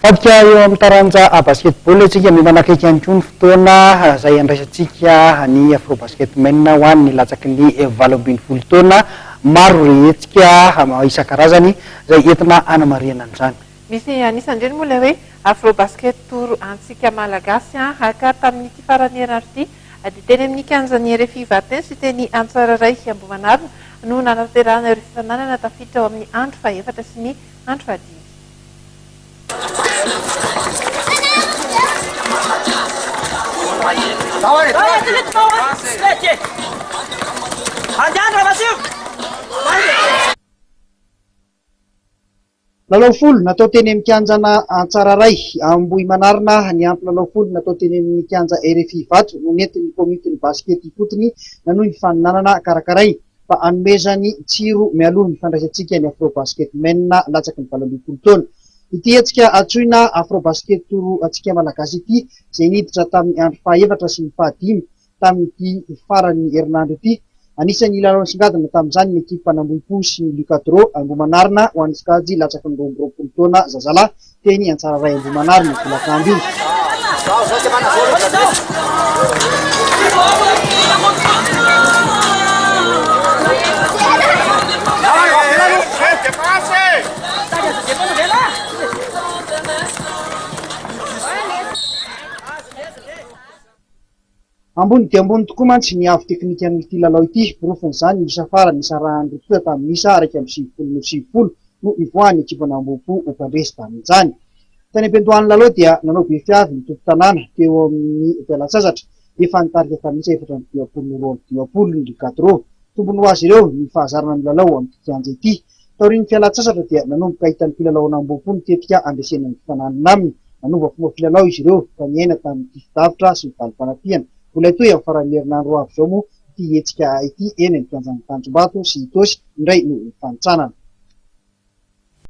Fadika eo amin'ny taranja basketball isika, miha-manakaiky ihany koa ny fotoana izay handraisantsika ny Afrobasket Men ho an'ny latsaky ny 18 taona. Maro ireo hetsika isan-karazany izay entina hanamarihana an'izany. Misy anisan'ireny moa ilay hoe Afrobasket Tour antsika Malagasy ka tamin'ity faran'ny herinandro ity dia teny amin'ny kianjan'ny RFI Ivato sy teny Antsararay Ambohimanarina no nanatanterahana ireo fifaninanana tafiditra ao amin'ny andro fahefatra sy ny andro fahadimy. Lalao folo natao teny amin'ny kianjana Antsararay, Ambohimanarina niampy lalao folo natao teny amin'ny kianja RFI Ivato no nentin'ny komitin'ny basikety ifotony nanohy ny faninanana karakarainy. fa hanomezany tsiro mialoha ny fandraisantsika ny Afrobasket Men latsaky ny 18 taona. Ity hetsika antsoina Afrobasket Tour antsika Malagasy ity izay niditra tamin'ny andro fahaefatra sy ny fahadimy tamin'ity faran'ny herinandro ity. Anisan'ny lalao nisongadina tamin'izany ny ekipan'Ambohipo sy ny Lucadro Ambohimanarina ho an'ny sokajy latsaky ny 22 taona zazalahy teny Antsararay Ambohimanarina io tolakandro io. Ambony dia ambony tokoa mantsy ny avo teknikan'ity lalao ity, porofon'izany ny isa farany nisarahan'ny roa tonta tamin'ny isa 91 noho 90 no nivoahan'ny ekipan'Ambohipo ho mpandresy tamin'izany. Tany am-piandohan'ny lalao dia nanao be fiavy ny tompon-tanàna teo amin'ny fialantsasatra, efa nitarika tamin'ny isa 54 noho 52 ny Licatro. Tombony ho azy ireo ny fahazarana milalao amin'ity kianja ity. Taorian'ny fialan-tsasatra dia nanomboka hitan'ny mpilalao an'Ambohipo ny tetika handresena ny mpifanandrina aminy. Nanova fomba filalao izy ireo ka niaina tamin'ny tifi-davitra sy ny valim-panafihana. Mbola hitohy amin'ny faran'ny herinandro ho avy izao moa ity hetsika ity eny amin'ny kianjan'i Tanjombato sy Itaosy indray no hifanintsanana.